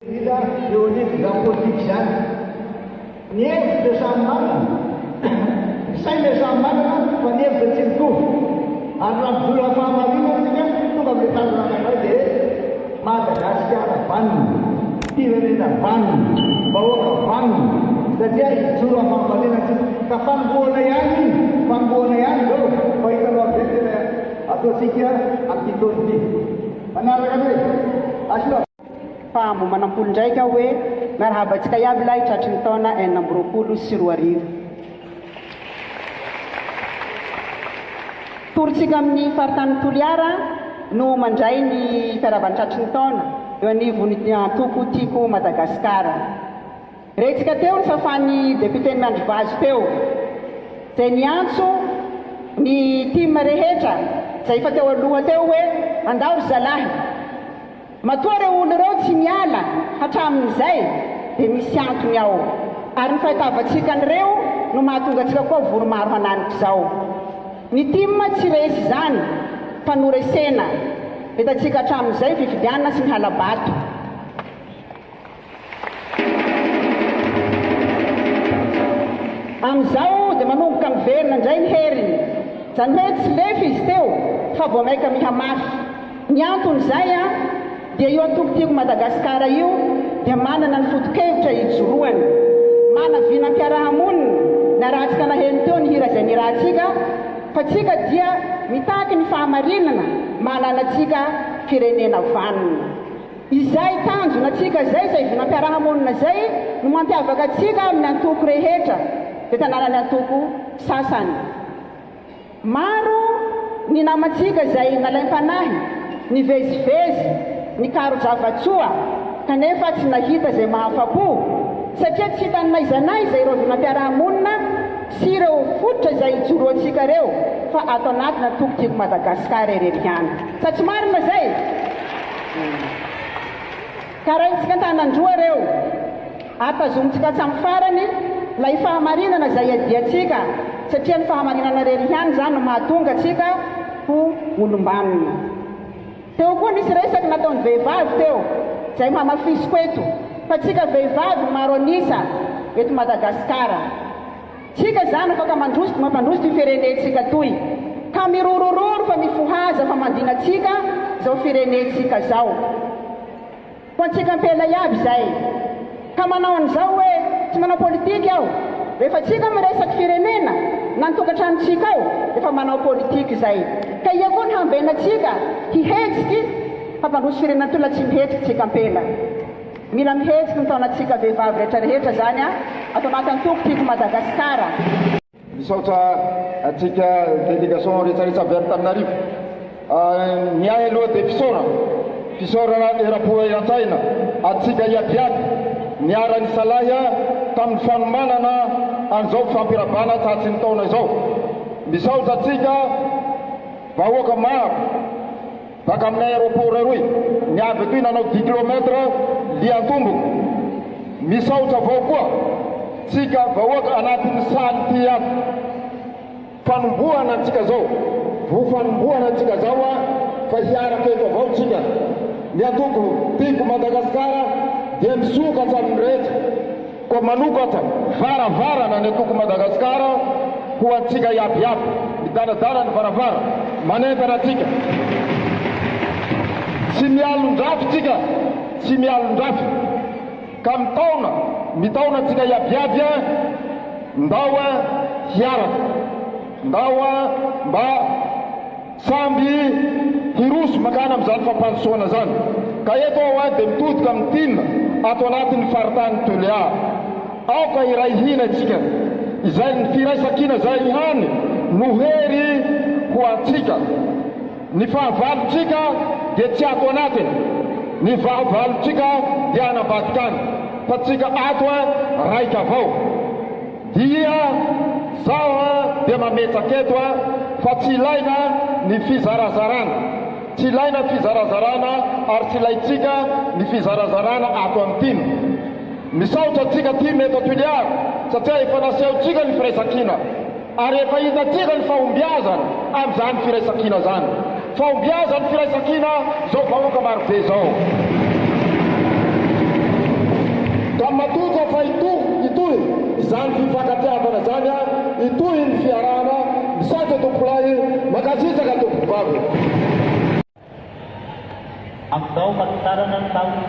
Indrindra eo anivon'izany politika izany. Ny hevitra samy manana, ny saina samy manana fa ny hevitra tsy mitovy. Ary raha mijoro amin'ny fahamarinana isika, tonga amin'ilay tanjona anankiray dia hoe Madagasikara vanona, firenena vanona, vahoaka vanona, satria hijoro amin'ny fahamarinana isika. Ka fanombohana ihany iny, fanombohana ihany izao fa hitanao amin'izay ny tena ataontsika amin'ity taona ity. Manaraka anay. Asio. Fa mbo manampolo ndraiky aho hoe miarahaba antsika iaby lahy tratry ny taona 2026. Torintsika amin'ny faritanin'i Toliara no mandray ny fiarahabana tratry ny taona eo anivon'ny antoko Tiako Madagasikara. Rentsika teo ny fafan'ny député-n'i Miandrivazo teo izay niantso ny tim rehetra izay efa teo aloha teo hoe andao ry zalahy. Matoa ireo olona ireo tsy miala hatramin'izay dia misy antony ao. Ary ny fahitavantsika an'ireo no mahatonga antsika koa vory maro hananik'izao. Ny tim tsy resy izany fa noresena. Hitantsika hatramin'izay ny fifidianana sy ny hala-bato. Amin'izao dia manomboka miverina indray ny heriny. Izany hoe tsy lefy izy teo fa vao maika mihamafy. Ny anton'izay dia io antoko Tiako Madagasikara io dia manana ny foto-kevitra ijoroany. Mana vinam-piarahamonina, narahantsika naheno teo ny hira izay nirahantsika fa tsika dia mitaky ny fahamarinana mahalala antsika firenena vanona. Izay tanjona antsika izay, izay vinam-piarahamonina izay no mampiavaka antsika amin'ny antoko rehetra dia tanànan'ny antoko sasany. Maro ny namantsika izay nalaim-panahy nivezivezy nikaro-java-tsoa kanefa tsy nahita izay mahafa-po satria tsy hitany n'aiza n'aiza ireo vinam-piarahamonina sy ireo fototra izay ijoroantsika ireo fa ato anatina antoko Tiako Madagasikara irery ihany. Sa tsy marina izay? Ka raintsika an-tanan-droa ireo, ary tazomintsika hatramin'ny farany ilay fahamarinana izay iadiantsika, satria ny fahamarinana irery ihany izany no mahatonga antsika ho olom-banona. Teo koa nisy resaky nataon'ny vehivavy teo, izay hamafisiko eto, fa tsika vehivavy no maro an'isa eto Madagasikara. Tsika zany afaka mandroso mampandroso ty firenentsika toy ka mirorororo fa mifohaza fa mandina tsika zao firenentsika zao ho antsika ampela iaby zay ka manao anizao hoe tsy manao politique aho rehefa tsika miresaky firenena na ny tokantranontsika ao efa manao politique zay ka ia koa ny hambena tsika hihetsiky hampandroso firenena toy la tsy mihetsiky tsika ampela. Mila mihetsiky ny taonantsika vehivavy rehetra rehetra zany a! Ato anaty antoko Tiako Madagasikara. Misaotra antsika délégation rehetra rehetra avy any Antananarivo. Ny ahy aloha dia fisaorana, fisaorana eram-po eran-tsaina antsika iabiaby niara-nisalahy tamin'ny fanomanana an'izao fampirahabana tratry ny taona izao. Misaotra antsika vahoaka maro. Baka amin'ny aéroport eroy, ny avy etoy nanao dix kilomètre lia an-tomboko. Misaotra avao koa tsika vahoaka anatin'ny salle ty ato. Fanombohana antsika zao, vo fanombohana antsika zao a, fa hiaraka eto avao tsika. Ny antoko Tiako Madagasikara dia misokatra amin'ny rehetra. Koa manokatra varavarana ny antoko Madagasikara ho antsika iaby iaby. Midanadana ny varavara, manentana antsika. Tsy mialon-drafy tsika, tsy mialon-drafy. Ka mitaona, mitaona antsika iaby iaby ndao hiaraka. Ndao mba. Samby hiroso mankany amin'izany fampandrosoana izany. Ka eto aho dia mitodika amin'ny tim ato anatin'ny faritany Toliara. Aoka hiray hina isika. Izay ny firaisankina izay ihany no hery ho antsika. Ny fahavalontsika dia tsy ato anatiny. Ny vahavalontsika dia any ambadika any. Fa tsika ato raika avao. Dia zaho a dia mametraka eto a fa tsy ilaina ny fizarazarana, tsy ilaina ny fizarazarana ary tsy ilaintsika ny fizarazarana ato amin'ny tim. Misaotra antsika tim eto Toliara satria efa nasehontsika ny firaisankina ary efa hitantsika ny fahombiazana amin'izany firaisankina izany. Fahombiazan'ny firaisankina izao vahoaka marobe izao. Mankasitraka tompokovavy. Amin'izao famantarana ny taona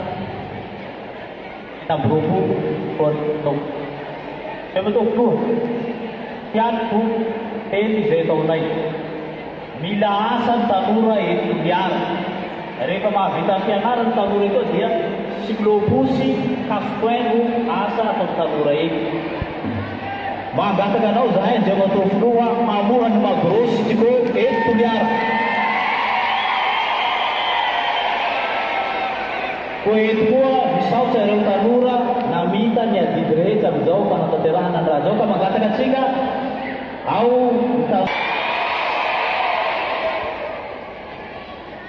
2026 izao. Andriamatoa Filoha, tiako teny izay ataonay. Mila asa ny tanora eto Toliara. Rehefa mahavita fianarana ny tanora eto dia cyclo-pousse, casse-coin no asa ataon'ny tanora eto. Mangataka anao zahay Andriamatoa Filoha hamoha ny Magro sy Tiko eto Toliara. Koa eto koa misaotra ireo tanora namita ny adidy rehetra amin'izao fanatanterahana ny raha izao ka mangataka antsika ao ny tanora.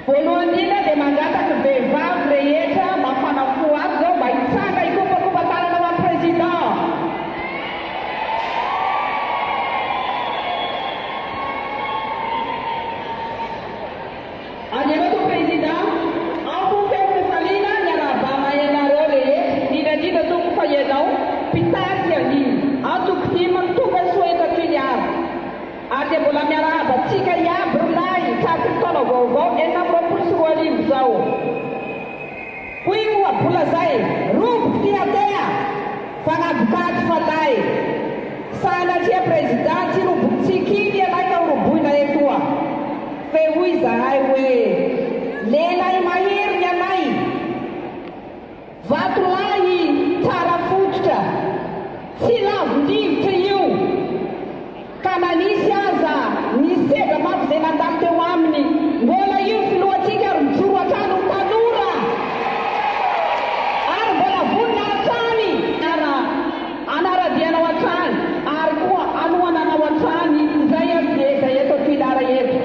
Voalohany indrindra dia mangataka vehivavy rehetra mafana fo ato zao mba hitsanga hikopakopa tanana ho an'i Président. Andriamatoa Président, am-po feno fifaliana niarahabana ianareo rehetra, indrindra indrindra tompoko fa ianao mpitarika ny antoko tim tonga soa eto Toliara. Ary dia mbola miarahaba antsika iaby ry lahy tratry ny taona vaovao 2026 izao. Hoy ohabola zay, roboky ty atea, fa nabokatry fa lay. Sanatria président tsy roboky iny ialahy ka ho roboina etoa. Fe hoy zahay hoe, lehilahy mahery ny anay. Vatolahy tsara fototra, tsy lavon-drivotra io, ka na nisy aza ny sedra mafy izay nandalo teo aminy, mbola io filohantsika ary mijoro hatrany ho tanora ary mbola vonona hatrany hanara-dia anao hatrany ary koa hanohana anao hatrany izay ary dia izay eto Toliara eto.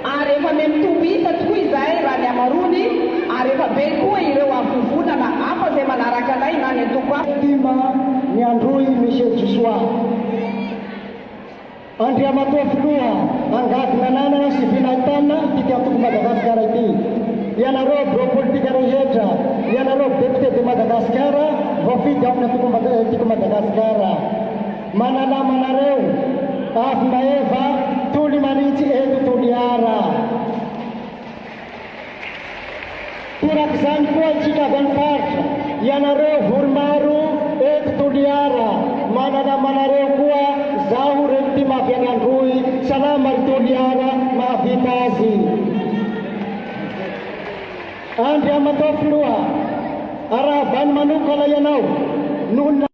Ary efa miha-mitombo isa tokoa izahay raha ny hamaroany, ary efa be koa ireo avovonana hafa izay manaraka anay na ny antoko hafa. Tima ny Androy Monsieur Josoa. Andriamatoa Filoha, angady nananana sy vy nahitana ity antoko Madagascar ity. Ianareo birao politika rehetra, ianareo député de Madagascar voafidy ao amin'ny antoko Tiako Madagascar. Manalama anareo avy maeva Toly manitsy eto Toliara. Torak'izany koa isika avy any faritra, ianareo vory maro eto Toliara, manalama anareo koa zaho Rentima avy any Androy, salama ry Toliara mahavita azy. Andriamatoa Filoha, arahabaina manokana ianao noho ny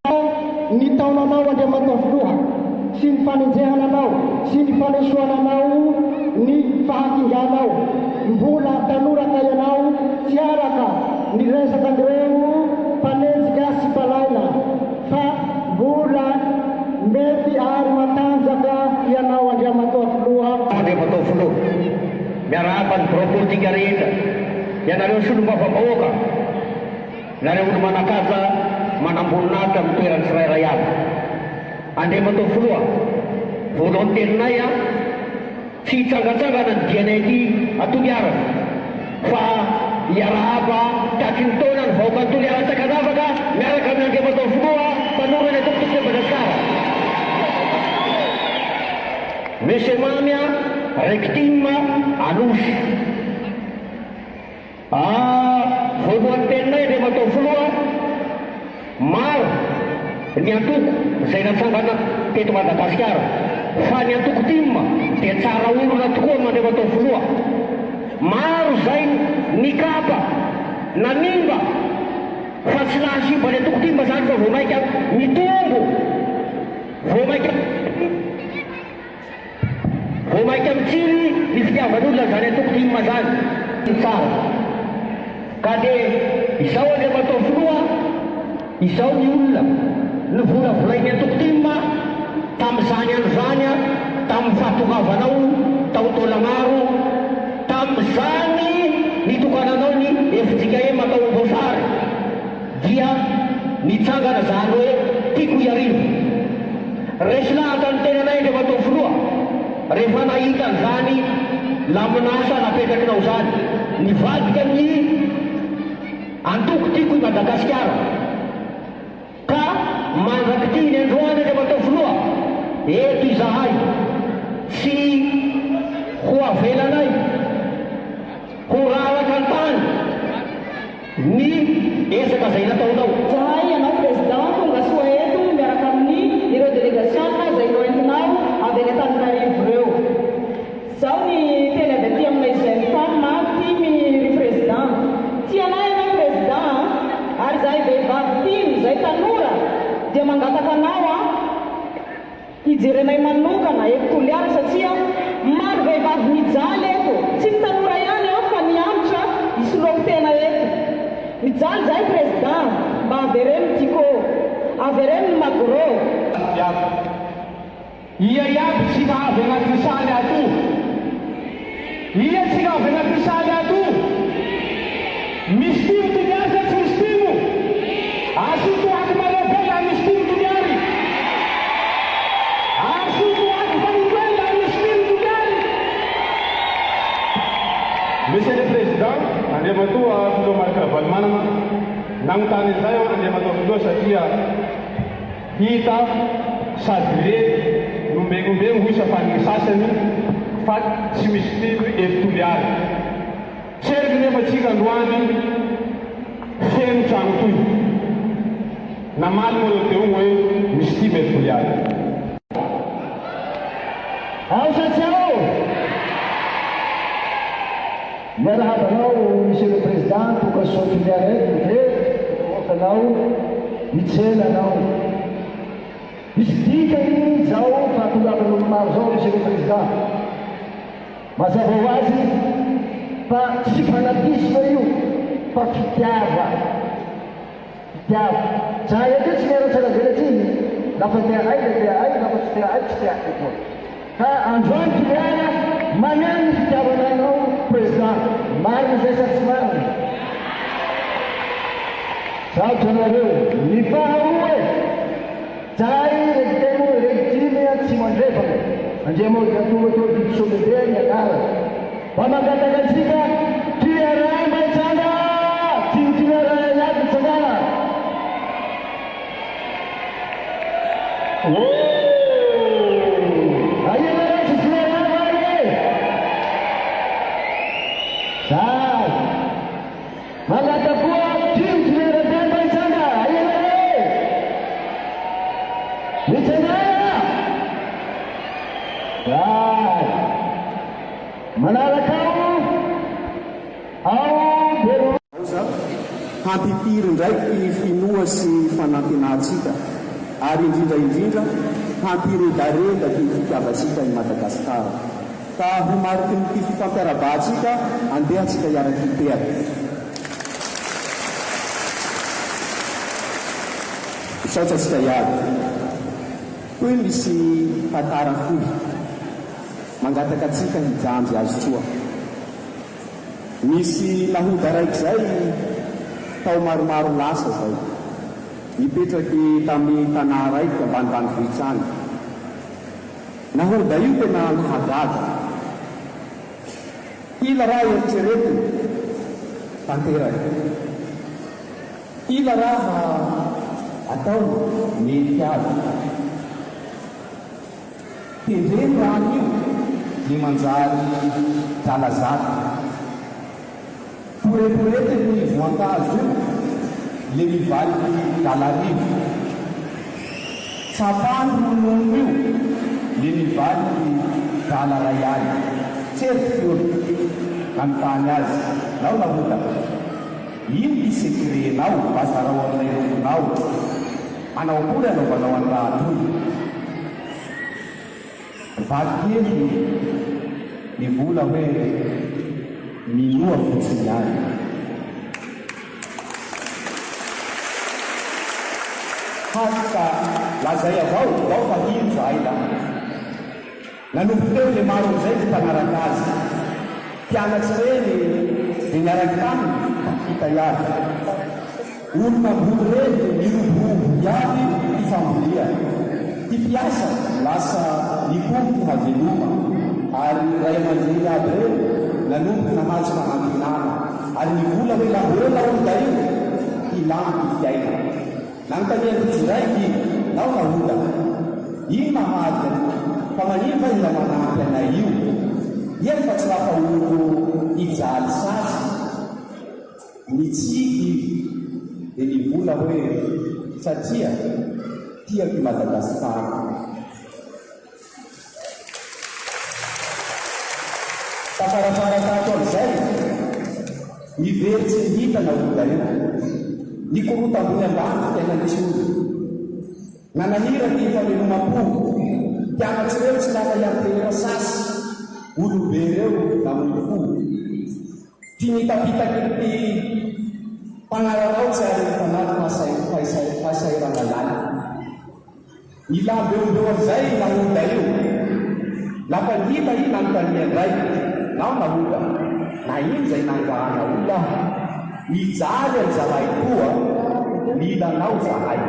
ny taonanao Andriamatoa Filoha sy ny fanenjehana anao sy ny fanesoana anao ny fahakinganao. Mbola tanora ka ianao tsy araka ny resaka an'ireo mpanenjika sy mpalaina fa mbola mety ary matanjaka ianao Andriamatoa Filoha. Andriamatoa Filoha, Miarahaba ny birao politika rehetra, ianareo solombavambahoaka, nareo olo-manankaja manamboninahitra amin'ny toerany tsirairay avy. Andriamatoa Filoha, voalohany teninay an, tsy hitsangantsangana ny dianay aty a Toliara fa hiarahaba tratry ny taona ny vahoakan'i Toliara Antsakandavaka miaraka amin'ny Andriamatoa Filoha mpanorina ny Antoko Tiako Madagasikara. Monsieur Mamy a, Rectim Anosy a, voalohany teninay Andriamatoa Filoha, maro ny antoko izay natsangana teto Madagasikara fa ny antoko tim dia tsara orina tokoa Andriamatoa Filoha, maro izay nikapa, nanimba fa tsy nahasimba ny antoko tim izany fa vao maika mitombo. Vao mainka Vao mainka mitsiry ny fitiavan'olona izany antoko tim izany. Tsara. Ka dia izao Andriamatoa Filoha, izao ny olona novolavolain'ny antoko tim tamin'izany andro izany, tamin'ny fahatongavanao tao Taolagnaro, tamin'izany nitokananao ny fjkm tao Amboasary. Dia nitsangana zany hoe tiako Iarivo. Resy lahatra ny tenanay Andriamatoa Filoha rehefa nahita an'izany lamin'asa napetrakinao izany. Nivadika ny antoko Tiako i Madagasikara ka mandrak'ity ny androany Andriamatoa Filoha, eto izahay tsy ho avela. fa zay nataonao. Zahay ianao Président tonga soa eto miaraka amin'ny ireo délégation izay noentinao avy any Antananarivo ireo. Zao ny teny avy aty aminay jeune femme tim ry Président. Tia anay ianao Président a! Ary zahay vehivavy tim, zay tanora dia mangataka anao a! Hijerenay manokana eto Toliara satria maro vehivavy mijaly eto, tsy ny tanora ihany an fa ny antitra isoloako tena eto. Mijaly zahay Président, mba avereno ny Tiko, avereno ny Magro. Iaby. Ia iaby tsika avy agnaty saly ato? Ia tsika avy agnaty saly ato? Misy mpino Toliary sa tsy misy mpino? Asio toaky nareo be la misy mpino Toliary. Asio toaky fanindroeny la misy mpino Toliary. Monsieur le Président, Andriamatoa Filoha Marc Ravalomanana, nagnontany an'izay aho Andriamatoa Filoha satria hita sady re nombengombegno hoy safan'ny sasany fa tsy misy mpino eto Toliary. Tseriky nefa tsika androany feno tragno toy. Namaly moa reo teo hoe misy tim eto Toliara. Ao sa tsy ao? Miarahaba anao Monsieur le Président tonga soa Toliara eto dia vahoaka anao mitsena anao. Misy dikany izao fahatongavan'olo maro izao Monsieur le Président. Mazava ho azy fa tsy fanatisme io fa fitiava. Fitiava. Zahay aty tsy miara-tsara velatsihy, lafa tea ay dia tea ay, lafa tsy tea ay tsy tea ay koa. Ka androany Toliara maneho ny fitiavana anao Président. Marina zay sa tsy marina? Sarotra nareo. Ny faharoa e! Zahay regitemo regitimy atsimo andrefana, Andriamaojantonga teo Didisolehibe ny anarako. Mba mangataka antsika Toliara mba hitsanga! Tim Toliara iaby mitsangana! Ooh! Aia nareo tsy Toliara va e? Zay! Mangataka koa Tim Toliara be mba hitsanga! Aia nareo e? Mitsangana! Zay! Manaraka aho ao Beroroha. Aoza hampifiry indraiky ty finoa sy fanantenantsika ary indrindra indrindra hampiredareda ty fitiavantsika an'i Madagasikara. Ka ho marikin'ity fifampiarabahantsika, andeha antsika hiaraka hitehaka. Misaotra antsika iaby. Toy misy tantara fohy. Mangataka antsika hijanjy azy koa. Nisy lahoda raiky zay tao maromaro lasa zay. Nipetraky tamy tanà raiky ambanimbanivohitsy agny. Nahoda io tena nahagaga. Hila raha eritreretiny, tanteraky. Hila raha ataony, mety aby. Tendreny rano io le manjary drala zaka. Poreporetiny ny voankazo io le mivaliky drala arivo. Tsapany ronono io le mivaliky drala ray aly. Tseriky ty olo nanontany azy, nao lahota, ino ty secret nao mba zarao aminay rongonao. Manao akory anaovanao any raha toy. Vaky kely ny vola hoe minoa fotsiny ihany. Hany ka lazay avao ndao fa hino zahay la. Nanomboka teo le maro amizay ny mpanaraka azy. Mpianatsy reny de niaraky taminy tafita iaby. Olo namboly reny niroborobo iaby ty fambolia. Ty mpiasa lasa nitombo ty haveloma ary ray aman-dreny iaby reny nanomboky nahazo fanantenana ary nivola hoe lambola olo daio hilamy ty fiaina. Nanontanian'i Rojo raiky nao Rahoda, Ino mahavy an, fa manino va ila manampy anay io? Iany fa tsy raha fa olo hijaly sasy. Nitsiky izy dia nivola. nivola hoe, Satria tiako i Madagasikara. Tafarafara tato amin'izay, nivery tsy nihita nahoda io. Nikorota ambony ambany fiainan'isy olo. Nanahira ty famelomam-po. Mpianatsy reo tsy lasa hiantehera sasy. Olobe reo namoy fo. Ty nitapitaky ty mpagnararaotsy ary tanaty fahasahiranana lalina. Mila ambeombeo amizay i Nahoda io. Lafa nihita i nanontanian-dray, Nao Nahoda, na ino zay nangahana olo aho? Mijaly any zahay toa, mila anao zahay.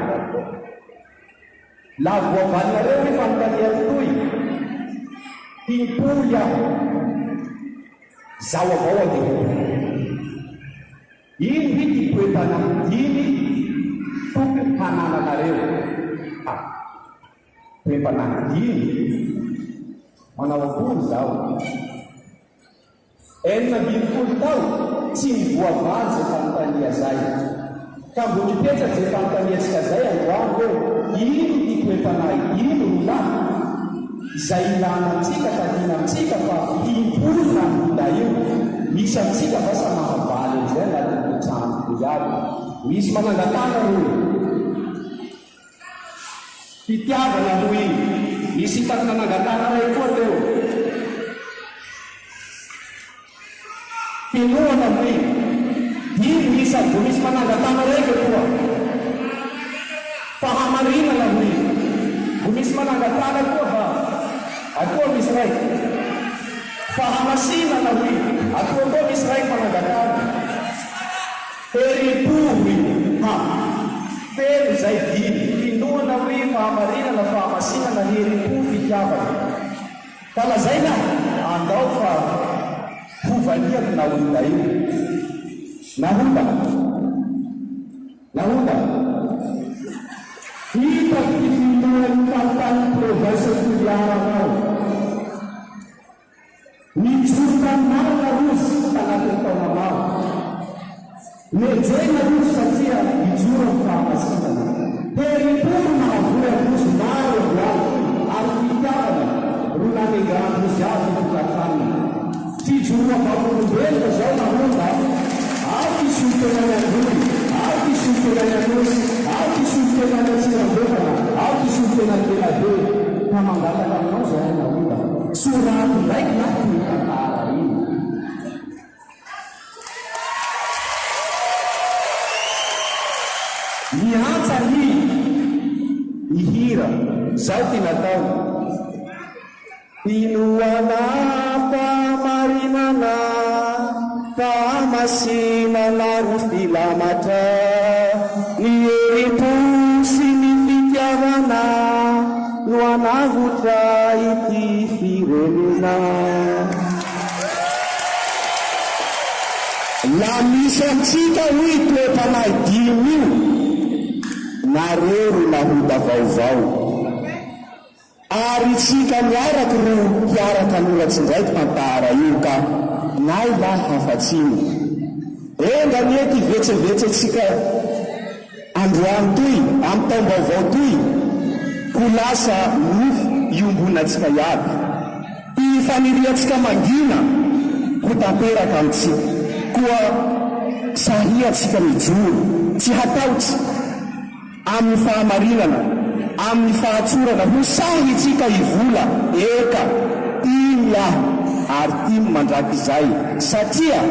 Laha voavalinareo i fanontaniako toy, Himpoly aho. Zaho avao andeha himpoly. Ino ity toe-panahy dimy tokony hanananareo? A. Toe-panahy dimy? Manao akory izao? 16 tao tsy nivoavaly zay fanontania zay. Ka mbo mipetraky zay fanontaniantsika zay androany hoe ino ity toe-panahy dimy ro lahy? Izay ilana antsika takiana amintsika fa fihim-polo na mbola io. Misy amintsika va sa mahavaly an'izay anatin'ity trano ity aby? Misy manangan-tanana hoy. Fitiavana hoy. Nisy hitako nanangan-tanana ray koa teo. Finoana hoy. Dimy isa vao misy manangan-tana raika toa. Fahamarinana hoy. Vao misy manangan-tana koa va? Atoa misy raika. Fahamasinana hoy. Atoa koa misy raika manangan-tana. Herim-po hoy. Ha. Feno izay dimy. Finoana hoy, fahamarinana, fahamasinana, herim-po, fitiavana. Ka lazaina andao fa ho valiako Nahoda io. Nahoda. Nahoda. Hitako ty filohan'ny faritany province Toliara anao. Nijoro tamin'ny marina rozy tanatin'ny taona maro. Nenjehina rozy satria nijoro amin'ny fahamasinana. Herim-po no nahavory an-drozy maro androany ary fitiavana ro nanengan-drozy avy ny tokantranony. Fijoroa vavolombelona izao Mahonda, ao ty solontenan'i Androy, ao ty solontenan'i Anosy, ao ty solontenan'i Atsimo-Andrefana, ao ty solontenan'i Menabe, ka mangataka aminao zahay Mahonda, sorato ndraiky lahy toy tantara iny. Miantsa ny ny hira, zao ty natao. Finoana fahamarinana, fahamasinana ro filamatra, ny herim-po sy ny fitiavana no hanavotra ity firenena. La misy amintsika hoy toe-panahy dimy io, nareo ro nahoda vaovao. Ary isika miaraka ro hiaraka hanoratsy indraiky tantara io ka nay lahy hafatsiny. Enga anie ty vetsevetsetsika androany toy am taom-baovao toy ho lasa nofy iombonantsika iaby. Ty faniriantsika mangina ho tanteraka amintsika. Koa sahiantsika mijoro, tsy hatahotra amin'ny fahamarinana, amin'ny fahatsorana, ho sahy itsika hivola, eka, tim aho ary tim mandrakizay, satria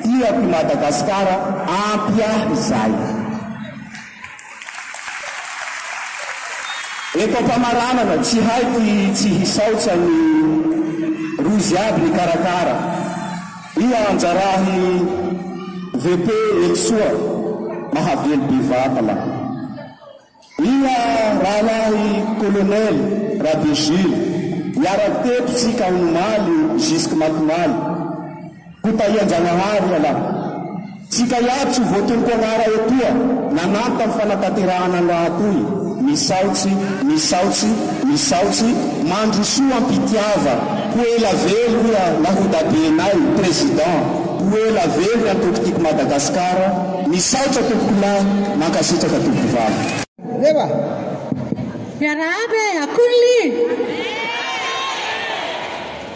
tiako i Madagasikara, ampy ahy izay. Eto am-pamaranana, tsy haiko i tsy hisaotsa ny rozy aby nikarakara. I Anjarahy VP Helisoa Mahavelo Bevata. I Rahalahy Colonel Rabe Jules, niarako teto tsika omaly jusque makomaly. Ho tahian-Jagnahary ialahy. Tsika iaby tsy ho voatonoko agnara etoa, nanampy tam fanatanterahana ny raha toy, misaotsy, misaotsy, misaotsy, mandrosoa am-pitiava, ho ela velo hoy Lahodabenay, Président, ho ela velo ny antoko Tiako Madagascar. Misaotra tompokolahy, mankasitraka tompokovavy. Reva. Miarahaba e! Akory ly!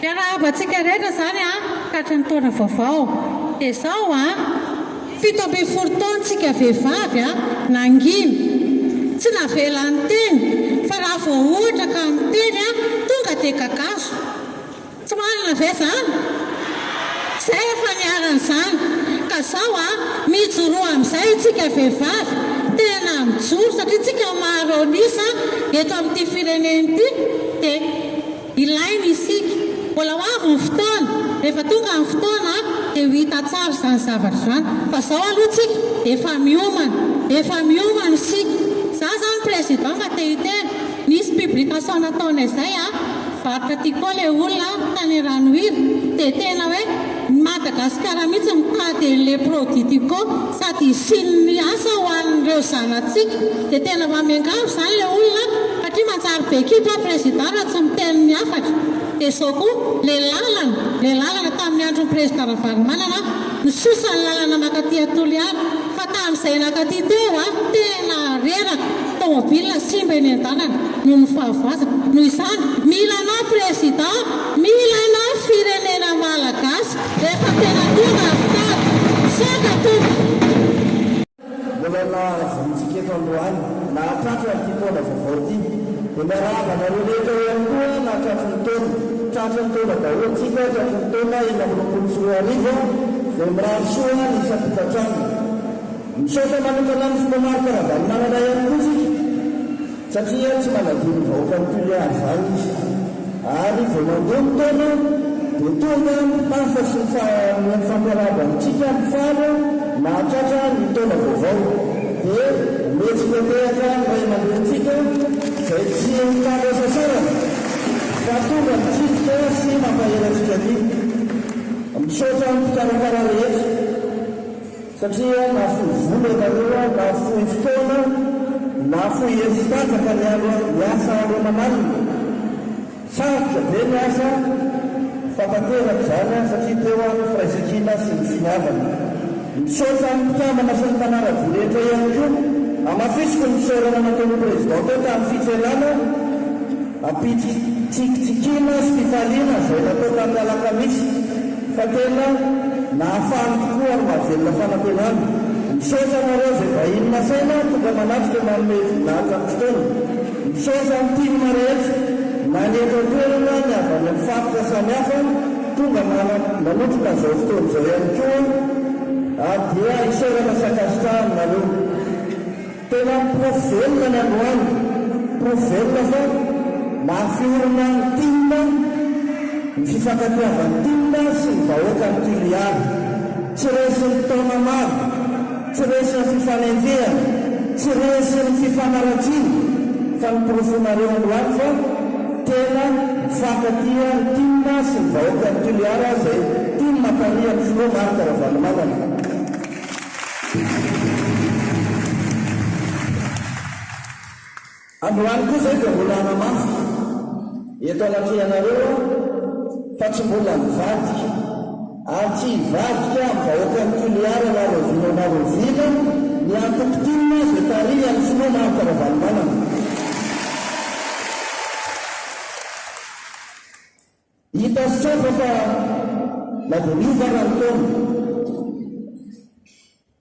Miarahaba antsika rehetra izany an, tratry ny taona vaovao. Dia izao an, 17 taona tsika vehivavy an, nangina. Tsy navela niteny, fa raha vao ohatra ka miteny an, tonga dia kakazo. Tsy marina ve zany? Zay efa niharan'izany. Ka zao a, mijoroa amin'izay itsika vehivavy, tena mijoro satria tsika maro an'isa eto amin'ity firenena ity dia ilaina isika. Mbola ho avy ny fotoana, rehefa tonga ny fotoana dia ho hita tsara izany zavatra izany. Fa zao aloha tsika efa miomana, efa miomana isika. Za zany président ka te hiteny, nisy publication nataonay zay a, Varotra aty koa le olona tany Ranohira dia tena hoe ny Madagascar mihitsy mitady an'le produit Tiko sady hisian'ny asa ho an'ireo zanatsika dia tena mba miangavy izany le olona satria manjary be kibo aho président raha tsy miteny ny hafatra dia izao koa le lalana le lalana tamin'ny andron'ny président Ravalomanana nisosa ny lalana mankaty a Toliara fa tamin'izay nankaty teo a tena reraka tomobile simba eny an-dalana noho ny fahavoazana. Noho izany, mila anao Président, mila anao firenena Malagasy rehefa tena tonga ny fotoana. Misaotra tompoko. Mbola nahavonjika eto androany, nahatratra an'ity taona vaovao ity. Dia miarahaba anareo rehetra ihany koa nahatratry ny taona. Tratry ny taona daholo tsika, tratry ny taona 2026, dia mirary soa ny isan-tokantrano. Misaotra manokana ny Filoha Marc Ravalomanana ihany koa isika satria tsy manadino ny vahoakan'i Tuléar izany izy ary vao mandeha ny taona dia tonga mitafa sy mifampiarahaba amintsika mifaly mahatratra ny taona vaovao dia omentsika tehaka ny ray aman-drenintsika izay tsy mitandro hasasarana fa tonga mitsidika sy mampahery antsika aty. Misaotra ny mpikarakara rehetra. Satria nahafoy vola ianareo, nahafoy fotoana, nahafoy hery sy tanjaka ny andro niasa andro aman'alina. Sarotra be ny asa fa tanteraka izany satria teo ny firaisankina sy ny finiavana. Misaotra ny mpikambana sy ny mpanara-dia rehetra ihany koa. Hamafisiko ny fisaorana nataon'ny Président teo tamin'ny fitsenana am-pitsikitsikiana sy fifaliana izay natao tamin'ny alakamisy. Fa tena nahafaly tokoa ary mahavelona fanantenana. Misaotra anareo izay vahiny nasaina tonga manatrika manome voninahitra ny fotoana. Misaotra ny tim rehetra na ny eto an-toerana ny avy any amin'ny faritra samihafa tonga manotrona izao fotoana izao ihany koa ary dia isaorana sy ankasitrahana nareo. Tena porofo velona ny androany, porofo velona fa mahafiorina ny tim ny fifankatiavan'ny tim sy ny vahoakan'i Toliara. Tsy resin'ny taona maro, tsy resin'ny fifanenjehana, tsy resin'ny fifanaratsiana fa ny porofonareo androany fa tena mifankatia ny tim sy ny vahoakan'i Toliara izay tim tarihan'ny filoha Marc Ravalomanana. Androany koa izay dia mbola hanamafy eto anatrehanareo aho fa tsy mbola nivadika ary tsy hivadika amin'ny vahoakan'i Toliara na rahoviana na rahoviana ny antoko tim izay tarihan'ny filoha Marc Ravalomanana. Hita sy tsapa fa na dia niova ara ny taona,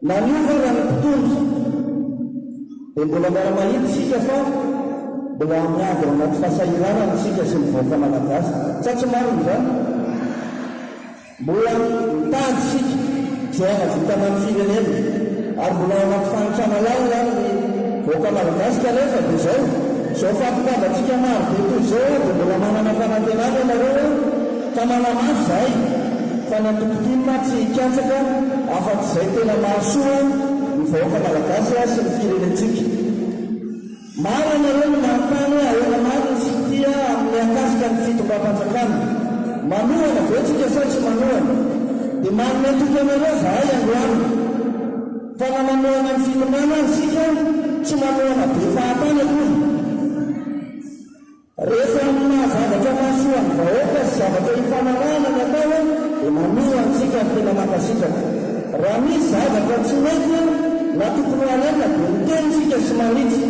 na niova ara ny mpitondra, dia mbola miara-mahita isika fa mbola miady ao anaty fahasahiranana isika sy ny vahoaka malagasy. Sa tsy marina izany? Mbola mitady isika izay hanavotana ny firenena ary mbola ao anaty fahantrana lalina ary ny vahoaka malagasy kanefa dia izao, izao fahatongavantsika maro be toy izao dia mbola manana fanantenana ianareo ka manamafy izahay fa ny antoko tim tsy hikatsaka afa-tsy izay tena mahasoa ny vahoaka malagasy sy ny firenentsika. Maro ianareo no manontany hoe ahoana marina isika ity amin'ny mahakasika ny fitondram-panjakana. Manohana ve tsika sa tsy manohana? Dia manome toky anareo zahay androany fa na manohana ny fitondrana aza isika tsy manohana be fahatany akory. Rehefa amin'ny maha zavatra mahasoa ny vahoaka sy zavatra ifanarahana ny atao dia manohana isika ary tena mankasitraka. Raha misy zavatra tsy mety. na tokony ho harenina dia miteny isika sy manitsy.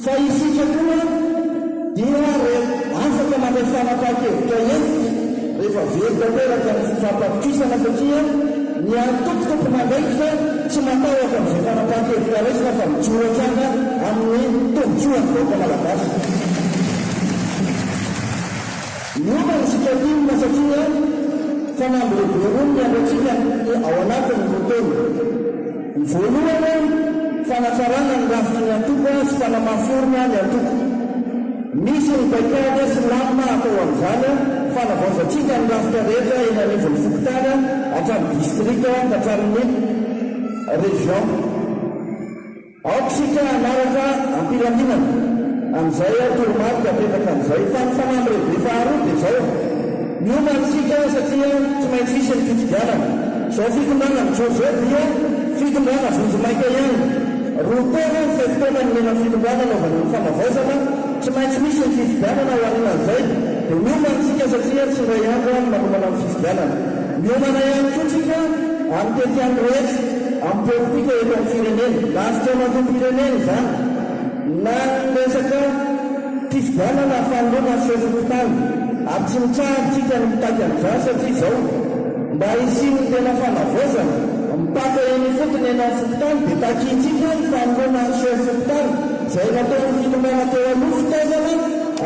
Fa isika koa dia re afaka mandray fanapahan-kevitra hentitra rehefa very tanteraka ny fifampatokisana satria ny antoko tompon'andraikitra tsy matahotra amin'izay fanapahan-kevitra raisina fa mijoro hatrany amin'ny tombontsoan'ny vahoaka Malagasy. Miomana isika tim satria fanamby lehibe roa no miandry antsika ao anatin'ny roa taona. Ny voalohany, fanatsarana ny rafitry ny antoko sy fanamafiorina ny antoko. Misy ny paikady sy lamina atao amin'izany, fanavaozantsika ny rafitra rehetra eny anivon'ny fokontany hatramin'ny distrika ka hatramin'ny région. Aoka isika hanaraka am-pilaminana an'izay toromarika apetraka an'izay. Fa ny fanamby lehibe faharoa dia izao, miomana isika satria tsy maintsy hisy ny fifidianana. Izao fitondrana mijoro izao dia fitondrana vonjimaika ihany. Roa taona ny fe-potoana nomena ny fitondrana hanaovana ny fanavaozana, tsy maintsy misy ny fifidianana aorianan'izay dia miomana isika satria tsy indray andro no manomana ny fifidianana. Miomana ihany koa tsika amin'ny tetiany rehetra amin'ny politika eto amin'ny firenena, na fikaonandoham-pirenena izany, na ny resaka fifidianana fanoloana ny sefom-pokontany, ary tsy mitsahatra tsika ny mitaky an'izany satria izao mba hisian'ny tena fanavaozana mipaka eny ifotony eny amin'ny fokontany dia takiantsika ny fanoloana ny sefom-pokontany izay nataon'ny fitondrana teo aloha fitaovana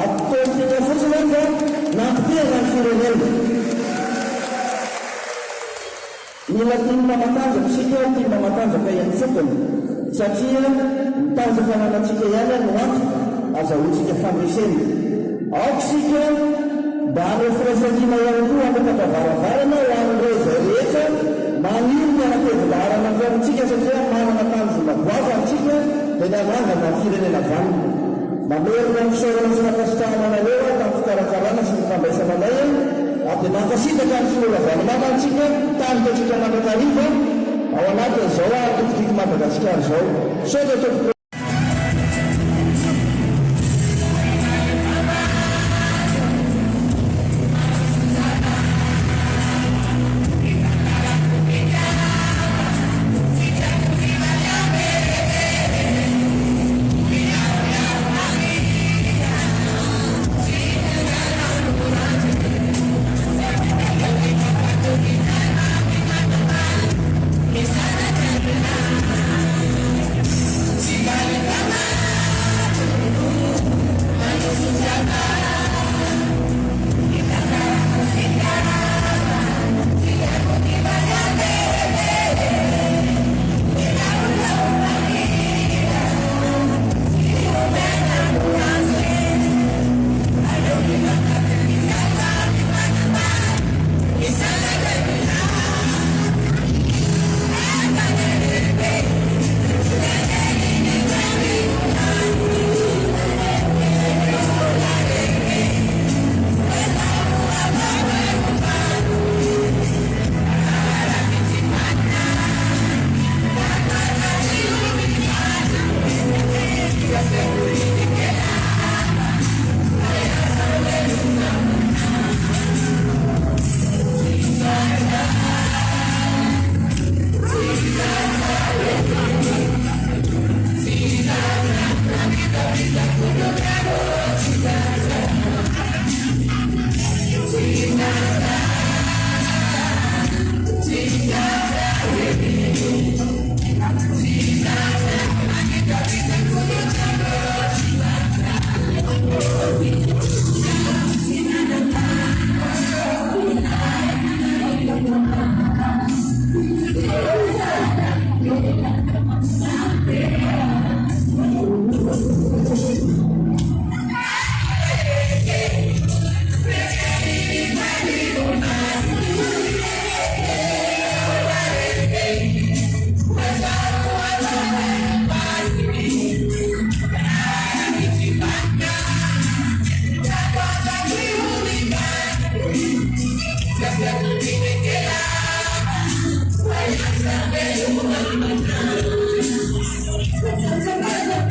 ara-politika fotsiny ka nampotehana ny firenena. Mila tim matanjaka isika, tim matanjaka eny ifotony, satria ny tanjaka ananantsika ihany no antoka azahoantsika fandresena. Aoka isika mba hanao firaisankina ihany koa hanokatra varavarana ho an'ireo izay rehetra maniry ny hanatevin-daharana indray amintsika satria manana tanjona goavana isika dia ny hanangana firenena vanona. Mamerina ny fisaorana sy fankasitrahana anareo aho tamin'ny fikarakarana sy ny fandraisana anay ary dia mankasitraka ny Filoha Ravalomanana antsika mitarika antsika mandrakariva ao anatin'izao Antoko Tiako Madagasikara izao. Misaotra tompoko.